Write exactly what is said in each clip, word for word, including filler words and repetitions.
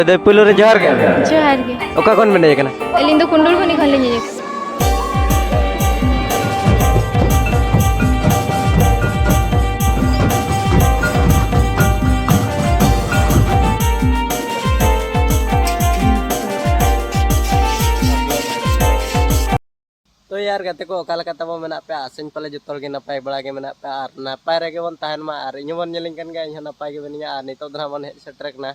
ᱫᱟᱹᱭ, ᱯᱩᱭᱞᱩ ᱨᱮ ᱡᱚᱦᱟᱨ ᱜᱮ᱾ ᱡᱚᱦᱟᱨ ᱜᱮ᱾ ᱚᱠᱟ ᱠᱷᱚᱱ ᱵᱮᱱ ᱦᱮᱡ ᱟᱠᱟᱱᱟ? ᱟᱹᱞᱤᱧ ᱫᱚ ᱠᱩᱱᱰᱩᱞᱢᱩᱱᱤ ᱠᱷᱚᱱ ᱞᱤᱧ ᱦᱮᱡ ᱟᱠᱟᱱᱟ᱾ ᱛᱚ ᱭᱟᱨ ᱜᱟᱛᱮ ᱠᱚ, ᱚᱠᱟ ᱞᱮᱠᱟ ᱛᱟᱵᱚ ᱢᱮᱱᱟᱜ ᱯᱮᱭᱟ? ᱟᱥᱟᱧ ᱯᱟᱞᱮ ᱡᱚᱛᱚ ᱦᱚᱲ ᱜᱮ ᱱᱟᱯᱟᱭ ᱵᱟᱲᱟ ᱜᱮ ᱢᱮᱱᱟᱜ ᱯᱮᱭᱟ ᱟᱨ ᱱᱟᱯᱟᱭ ᱨᱮᱜᱮ ᱵᱚᱱ ᱛᱟᱦᱮᱱ ᱢᱟ᱾ ᱟᱨ ᱤᱧ ᱦᱚᱸ ᱵᱚᱱ ᱧᱮᱞᱤᱧ ᱠᱟᱱ ᱜᱮᱭᱟ, ᱤᱧ ᱦᱚᱸ ᱱᱟᱯᱟᱭ ᱜᱮ ᱢᱮᱱᱟᱹᱧᱟ᱾ ᱟᱨ ᱱᱤᱛᱚᱜ ᱫᱚ ᱱᱟᱦᱟᱜ ᱵᱚᱱ ᱦᱮᱡ ᱥᱮᱴᱮᱨ ᱠᱟᱱᱟ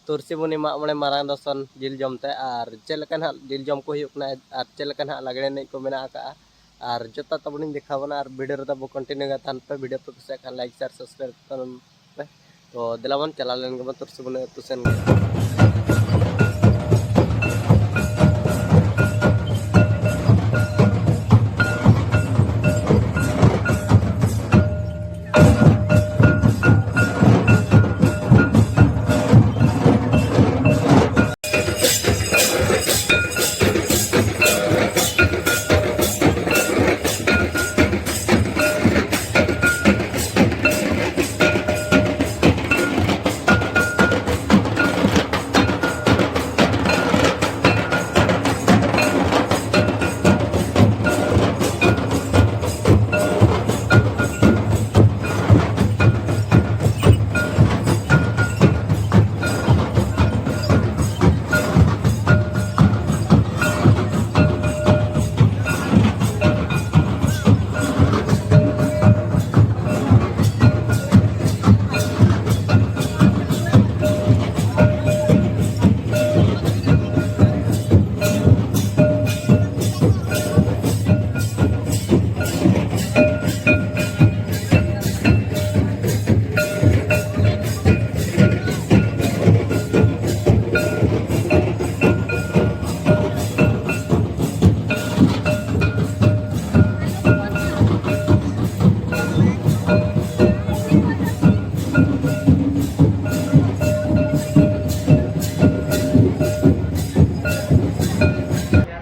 ᱛᱩᱨᱥᱤ ᱢᱩᱱᱤ ᱢᱟᱜ ᱢᱚᱬᱮ ᱢᱟᱨᱟᱝ ᱫᱚᱥᱚᱱ ᱡᱤᱞ ᱡᱚᱢ ᱛᱮ᱾ ᱟᱨ ᱪᱮᱫ ᱞᱮᱠᱟ ᱱᱟᱦᱟᱜ ᱡᱤᱞ ᱡᱚᱢ ᱠᱚ ᱦᱩᱭᱩᱜ ᱠᱟᱱᱟ ᱟᱨ ᱪᱮᱫ ᱞᱮᱠᱟ ᱱᱟᱦᱟᱜ ᱞᱟᱜᱽᱲᱮ ᱮᱱᱮᱡ ᱠᱚ ᱢᱮᱱᱟᱜ ᱟᱠᱟᱜᱼᱟ, ᱟᱨ ᱡᱚᱛᱚ ᱛᱟᱵᱚᱱᱤᱧ ᱫᱮᱠᱷᱟᱣ ᱵᱚᱱᱟ᱾ ᱟᱨ ᱵᱷᱤᱰᱤᱭᱳ ᱨᱮᱫᱚ ᱵᱚ ᱠᱚᱱᱴᱤᱱᱤᱭᱩ ᱜᱮ ᱛᱟᱦᱮᱱ ᱯᱮ᱾ ᱵᱷᱤᱰᱤᱭᱳ ᱯᱮ ᱠᱩᱥᱤᱭᱟᱜ ᱠᱷᱟᱱ ᱞᱟᱭᱤᱠ, ᱥᱮᱭᱟᱨ, ᱥᱟᱵᱥᱠᱨᱟᱭᱤᱵ ᱛᱟᱵᱚᱱ ᱯᱮ᱾ ᱛᱚ ᱫᱮᱞᱟ ᱵᱚᱱ ᱪᱟᱞᱟᱣ ᱞᱮᱱ ᱜᱮᱵᱚᱱ ᱛᱩᱨᱥᱤ ᱢᱩᱱᱤ ᱟᱹᱛᱩ ᱥᱮᱱ ᱜᱮ᱾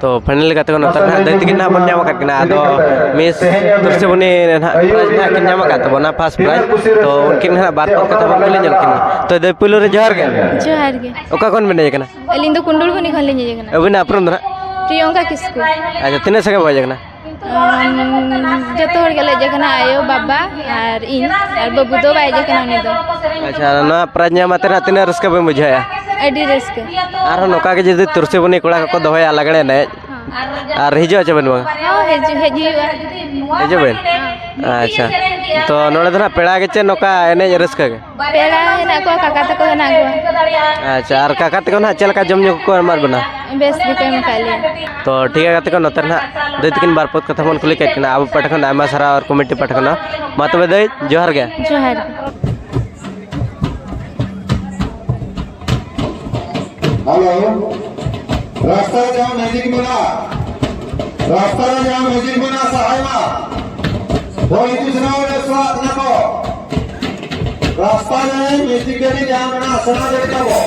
ᱛᱚ, ᱯᱷᱟᱭᱱᱟᱞ ᱜᱟᱛᱮ ᱠᱚ, ᱱᱚᱛᱮ ᱨᱮ ᱱᱟᱦᱟᱜ ᱫᱟᱹᱭ ᱛᱟᱹᱠᱤᱱ ᱱᱟᱦᱟᱜ ᱵᱚᱱ ᱧᱟᱢ ᱟᱠᱟᱫ ᱠᱤᱱᱟ᱾ ᱟᱫᱚ ᱢᱤᱥ ᱛᱩᱨᱥᱤ ᱵᱚᱱᱤ ᱱᱟᱦᱟᱜ ᱯᱨᱟᱭᱤᱡᱽ ᱱᱟᱦᱟᱜ ᱠᱤᱱ ᱧᱟᱢ ᱟᱠᱟᱫ ᱛᱟᱵᱚᱱᱟ, ᱯᱷᱟᱥᱴ ᱯᱨᱟᱭᱤᱡᱽ᱾ ᱛᱚ, ᱩᱱᱠᱤᱱ ᱱᱟᱦᱟᱜ ᱵᱟᱨ ᱯᱚᱫ ᱠᱟᱛᱷᱟ ᱵᱚᱱ ᱠᱩᱞᱤ ᱧᱚᱜ ᱠᱤᱱᱟ᱾ ᱛᱚ, ᱫᱟᱹᱭ, ᱯᱩᱭᱞᱩ ᱨᱮ ᱡᱚᱦᱟᱨ ᱜᱮ᱾ ᱡᱚᱦᱟᱨ ᱜᱮ᱾ ᱚᱠᱟ ᱠᱷᱚᱱ ᱵᱮᱱ ᱦᱮᱡ ᱟᱠᱟᱱᱟ? ᱟᱹᱞᱤᱧ ᱫᱚ ᱠᱩᱱᱰᱩᱲᱵᱚᱱᱤ ᱠᱷᱚᱱ ᱞᱤᱧ ᱦᱮᱡ ᱟᱠᱟᱱᱟ᱾ ᱟᱹᱵᱤᱱᱟᱜ ᱩᱯᱨᱩᱢ ᱫᱚ ᱱᱟᱦᱟᱜ? ᱯᱨᱤᱭᱚᱝᱠᱟ ᱠᱤᱥᱠᱩ᱾ ᱟᱪᱪᱷᱟ, ᱛᱤᱱᱟᱹᱜ ᱥᱟᱸᱜᱮ ᱵᱚ ᱦᱮᱡ ᱟᱠᱟᱱᱟ? ᱟᱢ, ᱡᱚᱛᱚ ᱦᱚᱲ ᱜᱮᱞᱮ ᱦᱮᱡ ᱟᱠᱟᱱᱟ, ᱟᱭᱳ, ᱵᱟᱵᱟ ᱟᱨ ᱤᱧ, ᱟᱨ ᱵᱟᱹᱵᱩ ᱫᱚ ᱵᱟᱭ ᱦᱮᱡ ᱟᱠᱟᱱᱟ ᱩᱱᱤ ᱫᱚ᱾ ᱟᱪᱪᱷᱟ, ᱱᱚᱣᱟ ᱯᱨᱟᱭᱤᱡᱽ ᱧᱟᱢ ᱟᱛᱮ ᱱᱟᱜ ᱛᱤᱱᱟᱹᱜ ᱨᱟᱹᱥᱠᱟᱹ ᱵᱮᱱ ᱵᱩᱡᱷᱟᱹᱣᱮᱫᱼᱟ? ᱟᱹᱰᱤ ᱨᱟᱹᱥᱠᱟᱹ᱾ ᱟᱨᱦᱚᱸ ᱱᱚᱝᱠᱟ ᱜᱮ ᱡᱩᱫᱤ ᱛᱩᱨᱥᱤ ᱵᱚᱱᱤ ᱠᱚᱲᱟ ᱠᱚᱠᱚ ᱫᱚᱦᱚᱭᱟ ᱞᱟᱜᱽᱲᱮ ᱮᱱᱮᱡ, ᱦᱚᱸ᱾ ᱟᱨ ᱦᱤᱡᱩᱜᱼᱟ ᱪᱮ ᱵᱟᱹᱱᱩᱜᱼᱟ? ᱦᱚᱸ, ᱦᱤᱡᱩᱜ, ᱦᱮᱡ ᱦᱩᱭᱩᱜᱼᱟ᱾ ᱦᱤᱡᱩᱜ ᱵᱮᱱ? ᱦᱚᱸ᱾ ᱟᱪᱪᱷᱟ, ᱛᱚ ᱱᱚᱰᱮ ᱫᱚ ᱱᱟᱜ ᱯᱮᱲᱟ ᱜᱮ ᱪᱮ ᱱᱚᱝᱠᱟ ᱮᱱᱮᱡ ᱨᱟᱹᱥᱠᱟᱹ ᱜᱮ? ᱯᱮᱲᱟ ᱦᱮᱱᱟᱜ ᱠᱚᱣᱟ, ᱠᱟᱠᱟ ᱛᱟᱠᱚ ᱦᱮᱱᱟᱜ ᱠᱚᱣᱟ᱾ ᱟᱪᱪᱷᱟ, ᱟᱨ ᱠᱟᱠᱟ ᱛᱟᱠᱚ ᱱᱟᱦᱟᱜ ᱪᱮᱫ ᱞᱮᱠᱟ ᱡᱚᱢ ᱧᱩ ᱠᱚᱠᱚ ᱮᱢᱟᱫ ᱵᱮᱱᱟ? ᱵᱮᱥ ᱜᱮᱠᱚ ᱮᱢ ᱟᱠᱟᱫ ᱞᱮᱭᱟ᱾ ᱛᱚ ᱴᱷᱤᱠ ᱜᱮᱭᱟ ᱜᱟᱛᱮ ᱠᱚ, ᱱᱚᱛᱮ ᱨᱮ ᱱᱟᱦᱟᱜ ᱫᱟᱹᱭ ᱛᱟᱹᱠᱤᱱ ᱵᱟᱨ ᱯᱚᱫ ᱠᱟᱛᱷᱟ ᱵᱚᱱ ᱠᱩᱞᱤ ᱠᱮᱫ ᱠᱤᱱᱟ᱾ ᱟᱵᱚ ᱯᱟᱦᱴᱟ ᱠᱷᱚᱱ ᱟᱭᱢᱟ ᱥᱟᱨᱦᱟᱣ ᱟᱨ ᱠᱚᱢᱤᱴᱤ ᱯᱟᱦᱴᱟ ᱠᱷᱚᱱ ᱦᱚᱸ᱾ ᱢᱟ ᱛᱚᱵᱮ ᱫᱟᱹᱭ, ᱡᱚᱦᱟᱨ ᱜᱮ᱾ ᱡᱚᱦᱟᱨ ᱜᱮ᱾ ᱦᱮᱞᱳ, ᱨᱟᱥᱛᱟ ᱨᱮ ᱡᱟᱦᱟᱸ ᱢᱮᱡᱤᱠ ᱢᱮᱱᱟᱜᱼᱟ, ᱨᱟᱥᱛᱟ ᱨᱮ ᱡᱟᱦᱟᱸ ᱢᱮᱡᱤᱠ ᱢᱮᱱᱟᱜᱼᱟ, ᱥᱟᱦᱟᱭ ᱢᱟ᱾ ᱦᱚᱭ ᱦᱤᱡᱩᱜ ᱥᱮᱱᱚᱜ ᱨᱮ ᱥᱟᱦᱟᱜ ᱠᱟᱱᱟ ᱠᱚ᱾ ᱨᱟᱥᱛᱟ ᱨᱮ ᱢᱮᱡᱤᱠ ᱜᱟᱹᱰᱤ ᱡᱟᱦᱟᱸ ᱢᱮᱱᱟᱜᱼᱟ, ᱥᱮᱱᱚᱜ ᱜᱟᱹᱰᱤ ᱛᱟᱵᱚ᱾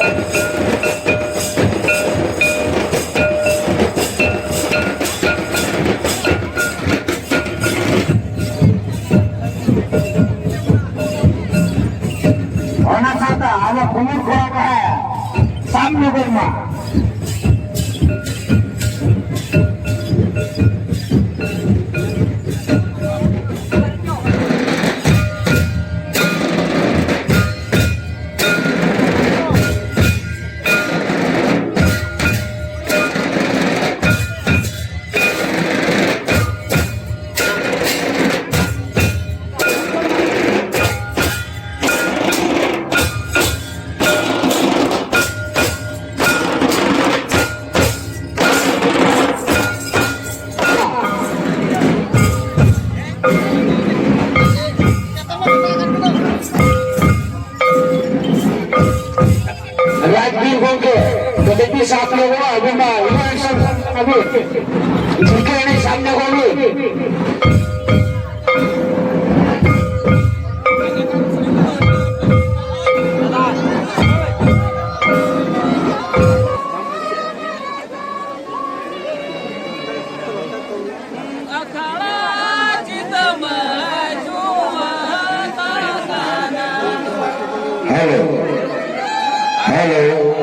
ᱚᱱᱟ ᱥᱟᱶᱛᱮ ᱟᱵᱚ ᱠᱩᱢᱩᱴ ᱠᱚᱲᱟ ᱠᱚᱦᱚᱸ ᱥᱟᱵ ᱧᱚᱜᱚᱜ ᱢᱟ᱾ ᱨᱟᱡᱽᱵᱤᱨ ᱜᱚᱢᱠᱮ, ᱠᱟᱹᱴᱤᱡ ᱵᱤᱱ ᱥᱟᱵ ᱧᱚᱜᱚᱜᱼᱟ, ᱟᱹᱵᱤᱱ ᱢᱟ ᱩᱱᱟᱹᱜ ᱮᱠᱥᱚᱱ ᱟᱹᱵᱤᱱ᱾ ᱡᱷᱤᱸᱠᱟᱹ ᱮᱱᱮᱡ ᱥᱟᱵ ᱧᱚᱜᱚᱜ ᱵᱤᱱ᱾ Hello. Hello.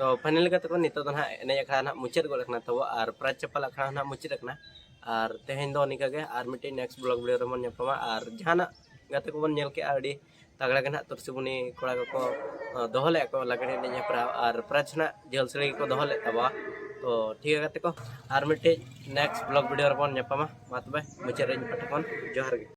ᱛᱚ finally ᱜᱟᱛᱮ ᱠᱚ, ᱱᱤᱛᱚᱜ ᱫᱚ ᱱᱟᱦᱟᱜ ᱮᱱᱮᱡ ᱟᱠᱷᱲᱟ ᱱᱟᱦᱟᱜ ᱢᱩᱪᱟᱹᱫ ᱜᱚᱫ ᱟᱠᱟᱱᱟ ᱛᱟᱵᱚ, ᱟᱨ prize ᱪᱟᱯᱟᱞ ᱟᱠᱷᱲᱟ ᱦᱚᱸ ᱱᱟᱦᱟᱜ ᱢᱩᱪᱟᱹᱫ ᱟᱠᱟᱱᱟ᱾ ᱟᱨ ᱛᱮᱦᱮᱧ ᱫᱚ ᱱᱤᱝᱠᱟ ᱜᱮ, ᱟᱨ ᱢᱤᱫᱴᱤᱡ next vlog video ᱨᱮᱵᱚᱱ ᱧᱟᱯᱟᱢᱟ᱾ ᱟᱨ ᱡᱟᱦᱟᱱᱟᱜ ᱜᱟᱛᱮ ᱠᱚᱵᱚᱱ ᱧᱮᱞ ᱠᱮᱜᱼᱟ, ᱟᱹᱰᱤ ᱛᱟᱜᱲᱟ ᱜᱮ ᱱᱟᱦᱟᱜ ᱛᱩᱨᱥᱤᱵᱩᱱᱤ ᱠᱚᱲᱟ ᱠᱚᱠᱚ ᱫᱚᱦᱚ ᱞᱮᱫᱼᱟ ᱠᱚ ᱞᱟᱜᱽᱲᱮ ᱮᱱᱮᱡ ᱦᱮᱯᱨᱟᱣ, ᱟᱨ ᱯᱨᱟᱭᱤᱡᱽ ᱱᱟᱦᱟᱜ ᱡᱷᱟᱹᱞ ᱥᱟᱹᱲᱤ ᱜᱮᱠᱚ ᱫᱚᱦᱚ ᱞᱮᱫ ᱛᱟᱵᱚᱣᱟ᱾ ᱛᱚ ᱴᱷᱤᱠ ᱜᱮᱭᱟ ᱜᱟᱛᱮ ᱠᱚ, ᱟᱨ ᱢᱤᱫᱴᱮᱡ ᱱᱮᱠᱥᱴ ᱵᱞᱚᱜ ᱵᱷᱤᱰᱤᱭᱳ ᱨᱮᱵᱚᱱ ᱧᱟᱯᱟᱢᱟ᱾ ᱢᱟ ᱛᱚᱵᱮ ᱢᱩᱪᱟᱹᱫ ᱨᱮ ᱤᱧ ᱯᱟᱦᱴᱟ ᱠᱷᱚᱱ ᱡᱚᱦᱟᱨ ᱜᱮ᱾